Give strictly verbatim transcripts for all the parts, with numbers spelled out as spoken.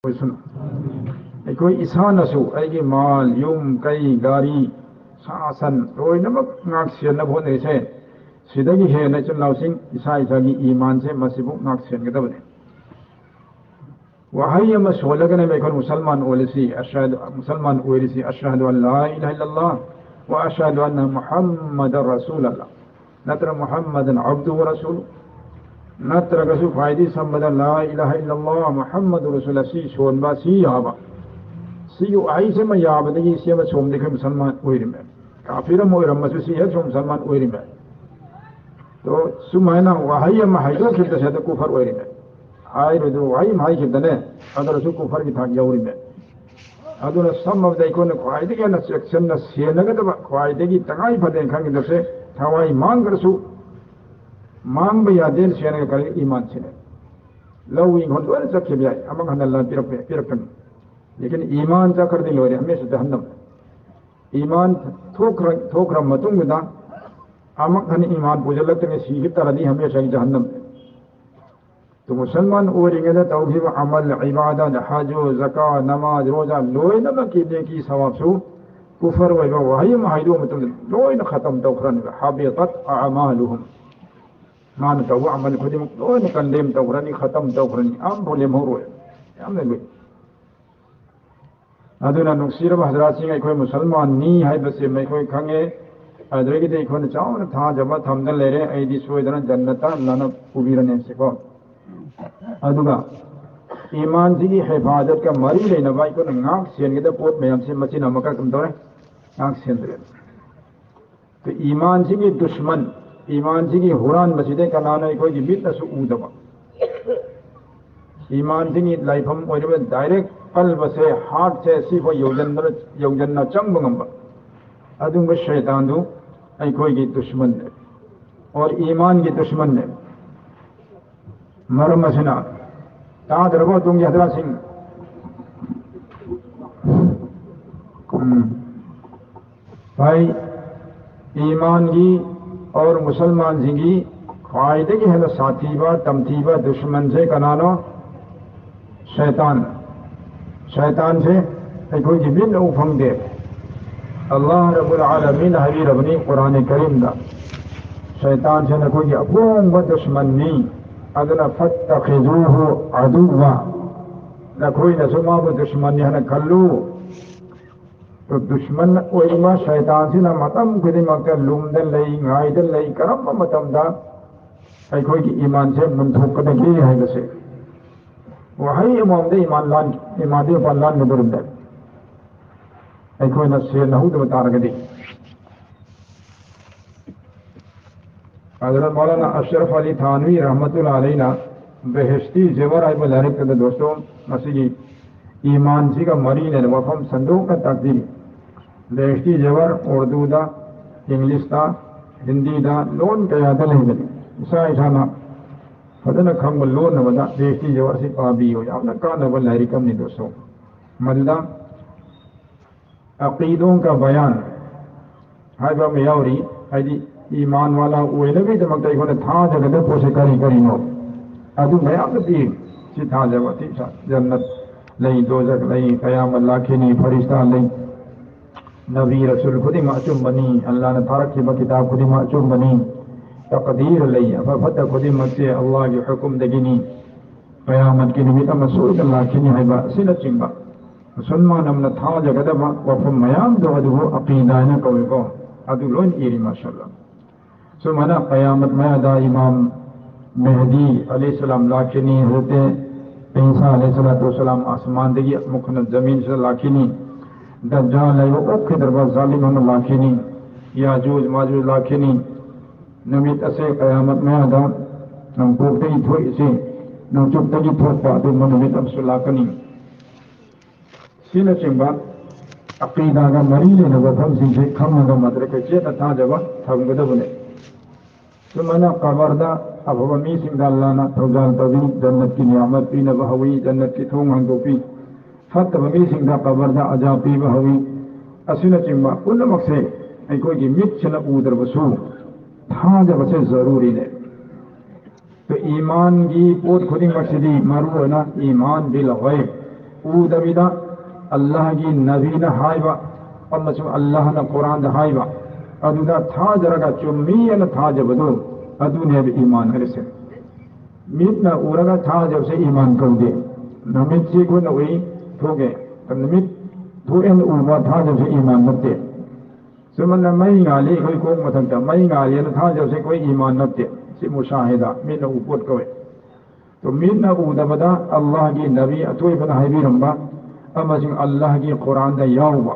ꯑꯣꯏꯁꯅꯨ꯫ ꯑꯩꯈꯣꯏ ꯏꯁꯥꯅꯁꯨ ꯑꯩꯒꯤ ꯃꯥꯜ, ꯌꯨꯝ, ꯀꯩ, ꯒꯥꯔꯤ, ꯁꯥ, ꯁꯟ ꯂꯣꯏꯅꯃꯛ ꯉꯥꯛ ꯁꯦꯟꯅꯕ ꯍꯣꯠꯅꯔꯤꯁꯦ, ꯁꯤꯗꯒꯤ ꯍꯦꯟꯅ ꯏꯆꯤꯟ ꯏꯅꯥꯎꯁꯤꯡ ꯏꯁꯥ ꯏꯁꯥꯒꯤ ꯏꯃꯥꯟꯁꯦ ꯃꯁꯤꯕꯨ ꯉꯥꯛ ꯁꯦꯟꯒꯗꯕꯅꯤ꯫ ꯋꯥꯍꯩ ꯑꯃ ꯁꯣꯜꯂꯒꯅꯦꯕ ꯑꯩꯈꯣꯏ ꯃꯨꯁꯜꯃꯥꯟ ꯑꯣꯏꯔꯤꯁꯤ, ꯑꯁꯍꯗꯨ, ꯃꯨꯁꯜꯃꯥꯟ ꯑꯣꯏꯔꯤꯁꯤ, "ꯑꯁꯍꯗꯨ ꯑꯟ ꯂꯥ ꯏꯂꯥꯍ ꯏꯜꯂꯜꯂꯥꯍ ꯋ ꯑꯁꯍꯗꯨ ꯑꯟꯅ ꯃꯨꯍꯝꯃꯗ ꯔꯁꯨꯂꯜꯂꯥꯍ", ꯅꯠꯇ꯭ꯔ "ꯃꯨꯍꯝꯃꯗꯟ ꯑꯕꯗꯨ ꯋ ꯔꯁꯨꯂꯨ", ꯅꯠꯇ꯭ꯔꯒꯁꯨ ꯈ꯭ꯋꯥꯏꯗꯒꯤ ꯁꯝꯕꯗ "ꯂꯥ ꯏꯂꯥꯍ ꯏꯜꯂꯜꯂꯥꯍ ꯃꯨꯍꯝꯃꯗꯨ ꯔꯁꯨꯂꯨꯜꯂꯥꯍ", ꯁꯤ ꯁꯣꯟꯕ, ꯁꯤ ꯌꯥꯕ, ꯁꯤꯒꯤ ꯋꯥꯍꯩꯁꯤꯃ ꯌꯥꯕꯗꯒꯤ ꯁꯤ ꯑꯃ ꯁꯣꯝꯗ ꯑꯩꯈꯣꯏ ꯃꯨꯁꯜꯃꯥꯟ ꯑꯣꯏꯔꯤꯃꯦ꯫ ꯀꯥꯐꯤꯔ ꯑꯃ ꯑꯣꯏꯔꯝꯃꯁꯨ ꯁꯤ ꯍꯦꯛ ꯁꯣꯝ ꯃꯨꯁꯜꯃꯥꯟ ꯑꯣꯏꯔꯤꯃꯦ꯫ ꯑꯗꯣ ꯁꯨꯃꯥꯏꯅ ꯋꯥꯍꯩ ꯑꯃ ꯍꯥꯏꯗꯣꯛꯈꯤꯕꯗ ꯁꯤꯗ ꯀꯨꯐꯔ ꯑꯣꯏꯔꯤꯃꯦ꯫ ꯍꯥꯏꯔꯣꯏꯗꯕ ꯋꯥꯍꯩ ꯑꯃ ꯍꯥꯏꯈꯤꯕꯗꯅꯦ, ꯑꯗꯨꯗꯁꯨ ꯀꯨꯐꯔꯒꯤ ꯊꯥꯛ ꯌꯧꯔꯤꯃꯦ꯫ ꯑꯗꯨꯅ ꯁꯝꯃꯕꯗ ꯑꯩꯈꯣꯏꯅ ꯈ꯭ꯋꯥꯏꯗꯒꯤ ꯍꯦꯟꯅ ꯆꯦꯛꯁꯤꯟꯅ ꯁꯦꯟꯅꯒꯗꯕ, ꯈ꯭ꯋꯥꯏꯗꯒꯤ ꯇꯉꯥꯏ ꯐꯗꯦꯅ ꯈꯟꯒꯗꯕꯁꯦ, ꯊꯋꯥꯏ ꯃꯥꯡꯈ꯭ꯔꯁꯨ ꯃꯥꯡꯕ ꯌꯥꯗꯦꯅ ꯁꯦꯟꯅꯒ ꯀꯔꯤ ꯏꯃꯥꯟꯁꯤꯅꯦ꯫ ꯂꯧ ꯏꯪꯈꯣꯜ ꯂꯣꯏꯅ ꯆꯠꯈꯤꯕ ꯌꯥꯏ, ꯑꯃꯨꯛ ꯍꯟꯅ ꯂꯥꯟ ꯄꯤꯔꯛꯄ ꯌꯥꯏ, ꯄꯤꯔꯛꯀꯅꯤ꯫ ꯂꯦꯀꯤꯟ ꯏꯃꯥꯟ ꯆꯠꯈ꯭ꯔꯗꯤ ꯂꯣꯏꯔꯦ, ꯍꯃꯦꯁꯥ ꯖꯍꯟꯅꯝ꯫ ꯏꯃꯥꯟ ꯊꯣꯛꯈ꯭ꯔ, ꯊꯣꯛꯈ꯭ꯔ ꯃꯇꯨꯡꯗꯨꯗ ꯑꯃꯨꯛ ꯍꯟꯅ ꯏꯃꯥꯟ ꯄꯨꯁꯤꯜꯂꯛꯇ꯭ꯔꯤꯉꯩ ꯁꯤꯈꯤ ꯇꯥꯔꯗꯤ ꯍꯃꯦꯁꯥꯒꯤ ꯖꯍꯟꯅꯝ꯫ ꯑꯗꯨ ꯃꯨꯁꯜꯃꯥꯟ ꯑꯣꯏꯔꯤꯉꯩꯗ ꯇꯧꯈꯤꯕ ꯑꯃꯜ, ꯏꯕꯥꯗꯠ, ꯍꯖ, ꯖꯀꯥ, ꯅꯃꯥꯖ, ꯔꯣꯖꯥ ꯂꯣꯏꯅꯃꯛꯀꯤ ꯅꯦꯀꯤ ꯁꯋꯥꯕꯁꯨ ꯀꯨꯐꯔ ꯑꯣꯏꯕ ꯋꯥꯍꯩ ꯑꯃ ꯍꯥꯏꯗꯣꯛꯑ ꯃꯇꯨꯡꯗ ꯂꯣꯏꯅ ꯈꯇꯝ ꯇꯧꯈ꯭ꯔꯅꯦꯕ꯫ "ꯍꯕꯤꯇꯠ ꯑꯃꯥꯂꯨꯍꯨꯝ"꯫ ꯃꯥꯅ ꯇꯧꯕ ꯑꯃꯜ ꯈꯨꯗꯤꯡꯃꯛ ꯂꯣꯏꯅ ꯀꯟꯗꯦꯝ ꯇꯧꯈ꯭ꯔꯅꯤ, ꯈꯇꯝ ꯇꯧꯈ꯭ꯔꯅꯤ, ꯑꯝꯐꯥꯎ ꯂꯦꯝꯍꯧꯔꯣꯏ꯫ ꯌꯥꯝꯅ ꯂꯨꯏ꯫ ꯑꯗꯨꯅ ꯅꯨꯡꯁꯤꯔꯕ ꯍꯖꯔꯥꯠꯁꯤꯡ, ꯑꯩꯈꯣꯏ ꯃꯨꯁꯜꯃꯥꯟꯅꯤ ꯍꯥꯏꯕꯁꯤ ꯑꯩꯈꯣꯏ ꯈꯪꯉꯦ꯫ ꯑꯗꯨꯗꯒꯤꯗꯤ ꯑꯩꯈꯣꯏꯅ ꯆꯥꯎꯅ ꯊꯥꯖꯕ ꯊꯝꯗꯅ ꯂꯩꯔꯦ, ꯑꯩꯗꯤ ꯁꯣꯏꯗꯅ ꯖꯟꯅꯠꯇ ꯂꯥꯟꯅ ꯄꯨꯕꯤꯔꯅꯤ ꯍꯥꯏꯕꯁꯦꯀꯣ꯫ ꯑꯗꯨꯒ ꯏꯃꯥꯟꯁꯤꯒꯤ ꯍꯦꯐꯥꯖꯠꯀ ꯃꯔꯤ ꯂꯩꯅꯕ ꯑꯩꯈꯣꯏꯅ ꯉꯥꯛ ꯁꯦꯟꯒꯗꯕ ꯄꯣꯠ ꯃꯌꯥꯝꯁꯦ ꯃꯆꯤꯟ ꯑꯃꯈꯛ ꯑꯗꯨꯝ ꯇꯧꯔꯦ, ꯉꯥꯛ ꯁꯦꯟꯗ꯭ꯔꯦ꯫ ꯏꯃꯥꯟꯁꯤꯒꯤ ꯗꯨꯁꯃꯟ, ꯏꯃꯥꯟꯁꯤꯒꯤ ꯍꯨꯔꯥꯟꯕꯁꯤꯗꯤ ꯀꯅꯥꯅꯣ ꯑꯩꯈꯣꯏꯒꯤ ꯃꯤꯠꯅꯁꯨ ꯎꯗꯕ? ꯏꯃꯥꯟꯁꯤꯒꯤ ꯂꯥꯏꯐꯝ ꯑꯣꯏꯔꯤꯕ ꯗꯥꯏꯔꯦꯛ ꯀꯜꯕꯁꯦ, ꯍꯥꯔꯠꯁꯦ, ꯁꯤꯐꯥꯎ ꯌꯧꯖꯟꯕ, ꯌꯧꯖꯟꯅ ꯆꯪꯕ ꯉꯝꯕ ꯑꯗꯨꯒꯨꯝꯕ ꯁꯩꯇꯥꯟꯗꯨ ꯑꯩꯈꯣꯏꯒꯤ ꯗꯨꯁꯃꯟꯅꯦ, ꯑꯣꯔ ꯏꯃꯥꯟꯒꯤ ꯗꯨꯁꯃꯟꯅꯦ꯫ ꯃꯔꯝ ꯑꯁꯤꯅ ꯇꯥꯗ꯭ꯔꯕ ꯇꯨꯡꯒꯤ ꯍꯖꯔꯥꯠꯁꯤꯡ, ꯎꯝ, ꯚꯥꯏ, ꯏꯃꯥꯟꯒꯤ ꯑꯣꯔ ꯃꯨꯁꯜꯃꯥꯟꯁꯤꯡꯒꯤ ꯈ꯭ꯋꯥꯏꯗꯒꯤ ꯍꯦꯟꯅ ꯁꯥꯊꯤꯕ, ꯇꯝꯊꯤꯕ ꯗꯨꯁꯃꯟꯁꯦ ꯀꯅꯥꯅꯣ? ꯁꯩꯇꯥꯟ꯫ ꯁꯩꯇꯥꯟꯁꯦ ꯑꯩꯈꯣꯏꯒꯤ ꯃꯤꯠꯅ ꯎ ꯐꯪꯗꯦ꯫ ꯑꯜꯂꯥꯍ ꯔꯕꯨꯜ ꯑꯥꯂꯃꯤꯟꯅ ꯍꯥꯏꯕꯤꯔꯕꯅꯤ ꯀꯨꯔꯥꯟ ꯀꯔꯤꯝꯗ, ꯁꯩꯇꯥꯟꯁꯦ ꯅꯈꯣꯏꯒꯤ ꯑꯄꯣꯡꯕ ꯗꯨꯁꯃꯟꯅꯤ꯫ ꯑꯗꯨꯅ ꯐꯠꯇꯈꯤꯖꯨꯍꯨ ꯑꯗꯨꯋ, ꯅꯈꯣꯏꯅꯁꯨ ꯃꯥꯕꯨ ꯗꯨꯁꯃꯟꯅꯤ ꯍꯥꯏꯅ ꯈꯜꯂꯨ꯫ ꯗꯨꯁꯃꯟ ꯑꯣꯏꯔꯤꯕ ꯁꯩꯇꯥꯟꯁꯤꯅ ꯃꯇꯝ ꯈꯨꯗꯤꯡꯃꯛꯇ ꯂꯨꯝꯗ ꯂꯩ, ꯉꯥꯏꯗ ꯂꯩ꯫ ꯀꯔꯝꯕ ꯃꯇꯝꯗ ꯑꯩꯈꯣꯏꯒꯤ ꯏꯃꯥꯟꯁꯦ ꯃꯨꯟꯊꯣꯛꯀꯗꯒꯦ ꯍꯥꯏꯕꯁꯦ, ꯋꯥꯍꯩ ꯑꯃꯃꯝꯗ ꯏꯃꯥꯟ ꯂꯥꯟ-, ꯏꯃꯥꯟꯗꯤ ꯃꯄꯥꯟ ꯂꯥꯟꯒꯗꯧꯔꯤꯕꯅꯦ, ꯑꯩꯈꯣꯏꯅ ꯁꯦꯟꯅꯍꯧꯗꯕ ꯇꯥꯔꯒꯗꯤ꯫ ꯑꯗꯨꯅ ꯃꯧꯂꯥꯅꯥ ꯑꯁꯔꯐ ꯑꯂꯤ ꯊꯥꯟꯋꯤ ꯔꯍꯃꯇꯨꯜꯂꯥ ꯑꯂꯩꯅ ꯕꯦꯍꯦꯁꯇꯤ ꯖꯦꯋꯔ ꯍꯥꯏꯕ ꯂꯥꯏꯔꯤꯛ ꯑꯗꯨ, ꯗꯣꯁꯇꯣ, ꯃꯁꯤꯒꯤ ꯏꯃꯥꯟꯁꯤꯒ ꯃꯔꯤ ꯂꯩꯅꯕ ꯋꯥꯐꯝ ꯁꯟꯗꯣꯛꯅ ꯇꯥꯛꯄꯤꯔꯤ꯫ ꯕꯦꯍꯦꯁꯇꯤ ꯖꯦꯋꯔ ꯎꯔꯗꯨꯗ, ꯏꯪꯂꯤꯁꯇ, ꯍꯤꯟꯗꯤꯗ, ꯂꯣꯟ ꯀꯌꯥꯗ ꯂꯩꯕꯅꯤ꯫ ꯏꯁꯥ ꯏꯁꯥꯅ ꯐꯖꯅ ꯈꯪꯕ ꯂꯣꯟ ꯑꯃꯗ ꯕꯦꯍꯦꯁꯇꯤ ꯖꯦꯋꯔꯁꯤ ꯄꯥꯕꯤꯌꯨ꯫ ꯌꯥꯝꯅ ꯀꯥꯟꯅꯕ ꯂꯥꯏꯔꯤꯛ ꯑꯃꯅꯤ, ꯗꯣꯁꯇꯣ꯫ ꯃꯗꯨꯗ ꯑꯀꯤꯗꯣꯡ ꯀ ꯕꯌꯥꯟ ꯍꯥꯏꯕ ꯑꯃ ꯌꯥꯎꯔꯤ꯫ ꯍꯥꯏꯗꯤ ꯏꯃꯥꯟ ꯋꯥꯂꯥ ꯑꯣꯏꯅꯕꯒꯤꯗꯃꯛꯇ ꯑꯩꯈꯣꯏꯅ ꯊꯥꯖꯒꯗꯕ ꯄꯣꯠꯁꯦ ꯀꯔꯤ ꯀꯔꯤꯅꯣ, ꯑꯗꯨ ꯃꯌꯥꯝꯗꯨ ꯄꯤ꯫ ꯁꯤ ꯊꯥꯖꯕ, ꯁꯤ ꯖꯟꯅꯠ ꯂꯩ, ꯗꯣꯖꯈ ꯂꯩ, ꯀꯌꯥꯃꯠ ꯂꯥꯛꯈꯤꯅꯤ, ꯐꯔꯤꯁꯇꯥ ꯂꯩ, ꯅꯕꯤ ꯔꯁꯨꯜ ꯈꯨꯗꯤꯡꯃꯛ ꯑꯆꯨꯝꯕꯅꯤ, ꯑꯜꯂꯥꯍꯅ ꯊꯥꯔꯛꯈꯤꯕ ꯀꯤꯇꯥꯕ ꯈꯨꯗꯤꯡꯃꯛ ꯑꯆꯨꯝꯕꯅꯤ, ꯇꯛꯗꯤꯔ ꯂꯩ, ꯑꯐ ꯐꯠꯇ ꯈꯨꯗꯤꯡꯃꯛꯁꯦ ꯑꯜꯂꯥꯍꯒꯤ ꯍꯨꯀꯨꯝꯗꯒꯤꯅꯤ, ꯀꯌꯥꯃꯠꯀꯤ ꯅꯨꯃꯤꯠ ꯑꯃ ꯁꯣꯏꯗꯅ ꯂꯥꯛꯈꯤꯅꯤ ꯍꯥꯏꯕ ꯑꯁꯤꯅꯆꯤꯡꯕ ꯃꯨꯁꯜꯃꯥꯟ ꯑꯃꯅ ꯊꯥꯖꯒꯗꯕ ꯋꯥꯐꯝ ꯃꯌꯥꯝꯗꯣ ꯑꯗꯨꯕꯨ ꯑꯀꯤꯗꯥ ꯍꯥꯏꯅ ꯀꯧꯏꯀꯣ꯫ ꯑꯗꯨ ꯂꯣꯏꯅ ꯏꯔꯤ, ꯃꯥꯁꯥꯜꯂꯥ꯫ ꯁꯨꯃꯥꯏꯅ ꯀꯌꯥꯃꯠ ꯃꯌꯥꯗ ꯏꯃꯥꯝ ꯃꯦꯍꯗꯤ ꯑꯂꯩꯍꯤꯁꯁꯂꯥꯝ ꯂꯥꯛꯈꯤꯅꯤ, ꯍꯖꯔꯠ ꯏꯁꯥ ꯑꯂꯩꯍꯤꯁꯁꯂꯥꯇꯨ ꯋꯥꯁꯁꯂꯥꯝ ꯑꯁꯃꯥꯟꯗꯒꯤ ꯑꯃꯨꯛ ꯍꯟꯅ ꯖꯃꯤꯟꯁꯤꯗ ꯂꯥꯛꯈꯤꯅꯤ, ꯗꯖꯥꯜ ꯍꯥꯏꯕ ꯑꯣꯛꯈꯤꯗ꯭ꯔꯕ ꯖꯥꯂꯤꯝ ꯑꯃ ꯂꯥꯛꯈꯤꯅꯤ, ꯌꯥꯖꯨꯖ ꯃꯥꯖꯨꯖ ꯂꯥꯛꯈꯤꯅꯤ꯫ ꯅꯨꯃꯤꯠ ꯑꯁꯦ ꯀꯌꯥꯃꯠ ꯃꯌꯥꯗ ꯅꯣꯡꯄꯣꯛꯇꯒꯤ ꯊꯣꯛꯏꯁꯦ, ꯅꯣꯡꯆꯨꯞꯇꯒꯤ ꯊꯣꯛꯄ ꯑꯗꯨꯒꯨꯝꯕ ꯅꯨꯃꯤꯠ ꯑꯃꯁꯨ ꯂꯥꯛꯀꯅꯤ꯫ ꯁꯤꯅꯆꯤꯡꯕ ꯑꯀꯤꯗꯥꯒ ꯃꯔꯤ ꯂꯩꯅꯕ ꯋꯥꯐꯝꯁꯤꯡꯁꯦ ꯈꯪꯉꯒ ꯃꯗꯨꯗ ꯑꯩꯈꯣꯏ ꯆꯦꯠꯅ ꯊꯥꯖꯕ ꯊꯝꯒꯗꯕꯅꯦ꯫ ꯁꯨꯃꯥꯏꯅ ꯀꯕꯔꯗ ꯑꯐꯕ ꯃꯤꯁꯤꯡꯗ ꯑꯜꯂꯥꯅ ꯊꯧꯖꯥꯜ ꯇꯧꯕꯤ, ꯖꯟꯅꯠꯀꯤ ꯅꯤꯌꯥꯃꯠ ꯄꯤꯅꯕ ꯍꯧꯏ, ꯖꯟꯅꯠꯀꯤ ꯊꯣꯡ ꯍꯥꯡꯗꯣꯛꯄꯤ, ꯐꯠꯇꯕ ꯃꯤꯁꯤꯡꯗ ꯀꯕꯔꯗ ꯑꯖꯥꯕ ꯄꯤꯕ ꯍꯧꯏ꯫ ꯑꯁꯤꯅꯆꯤꯡꯕ ꯄꯨꯝꯅꯃꯛꯁꯦ ꯑꯩꯈꯣꯏꯒꯤ ꯃꯤꯠꯁꯤꯅ ꯎꯗ꯭ꯔꯕꯁꯨ ꯊꯥꯖꯕꯁꯦ ꯖꯔꯨꯔꯤꯅꯦ꯫ ꯑꯗꯣ ꯏꯃꯥꯟꯒꯤ ꯄꯣꯠ ꯈꯨꯗꯤꯡꯃꯛꯁꯤꯗꯤ ꯃꯔꯨꯑꯣꯏꯅ ꯏꯃꯥꯟ ꯕꯤꯜ ꯒꯩꯕ, ꯎꯗꯕꯤꯗ ꯑꯜꯂꯥꯍꯒꯤ ꯅꯕꯤꯅ ꯍꯥꯏꯕ ꯑꯃꯁꯨꯡ ꯑꯜꯂꯥꯍꯅ ꯀꯨꯔꯥꯟꯗ ꯍꯥꯏꯕ ꯑꯗꯨꯗ ꯊꯥꯖꯔꯒ ꯆꯨꯝꯃꯤ ꯍꯥꯏꯅ ꯊꯥꯖꯕꯗꯨ, ꯑꯗꯨꯅꯦꯕ ꯏꯃꯥꯟ ꯍꯥꯏꯔꯤꯁꯦ꯫ ꯃꯤꯠꯅ ꯎꯔꯒ ꯊꯥꯖꯕꯁꯦ ꯏꯃꯥꯟ ꯀꯧꯗꯦ꯫ ꯅꯨꯃꯤꯠꯁꯤ ꯑꯩꯈꯣꯏꯅ ꯎꯏ, ꯊꯣꯛꯑꯦ, ꯅꯨꯃꯤꯠ ꯊꯣꯛꯑꯦꯅ ꯎꯕ ꯊꯥꯖꯕꯁꯦ ꯏꯃꯥꯟ ꯅꯠꯇꯦ꯫ ꯁꯨꯃꯥꯏꯅ ꯃꯩ ꯉꯥꯜꯂꯤ ꯑꯩꯈꯣꯏ ꯀꯣꯛ ꯃꯊꯛꯇ, ꯃꯩ ꯉꯥꯜꯂꯤ ꯍꯥꯏꯅ ꯊꯥꯖꯕꯁꯦ ꯑꯩꯈꯣꯏ ꯏꯃꯥꯟ ꯅꯠꯇꯦ꯫ ꯁꯤ ꯃꯨꯁꯥꯍꯤꯗꯥ, ꯃꯤꯠꯅ ꯎꯕ ꯄꯣꯠ ꯀꯧꯏ꯫ ꯇꯣ ꯃꯤꯠꯅ ꯎꯗꯕꯗ ꯑꯜꯂꯥꯍꯒꯤ ꯅꯕꯤ ꯑꯊꯣꯏꯕꯅ ꯍꯥꯏꯕꯤꯔꯝꯕ ꯑꯃꯁꯨꯡ ꯑꯜꯂꯥꯍꯒꯤ ꯀꯨꯔꯥꯟꯗ ꯌꯥꯎꯕ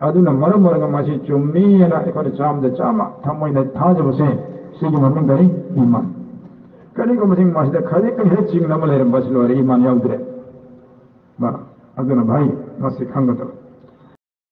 ꯑꯗꯨꯅ ꯃꯔꯝ ꯑꯣꯏꯔꯒ ꯃꯁꯤ ꯆꯨꯝꯃꯤ ꯍꯥꯏꯅ ꯑꯩꯈꯣꯏꯅ ꯆꯥꯝꯗ ꯆꯥꯝꯃ ꯊꯃꯣꯏꯅ ꯊꯥꯖꯕꯁꯦ, ꯁꯤꯒꯤ ꯃꯃꯤꯡ ꯀꯔꯤ? ꯏꯃꯥꯟ꯫ ꯀꯔꯤꯒꯨꯝꯕ ꯃꯁꯤꯗ ꯈꯖꯤꯛꯇꯪ ꯍꯦꯛ ꯆꯤꯡꯅꯕ ꯂꯩꯔꯝꯕꯁꯤ ꯂꯣꯏꯔꯦ, ꯏꯃꯥꯟ ꯌꯥꯎꯗ꯭ꯔꯦ꯫ ꯃꯥ-, ꯑꯗꯨꯅ ꯚꯥꯏ, ꯃꯁꯤ ꯈꯪꯒꯗꯕ꯫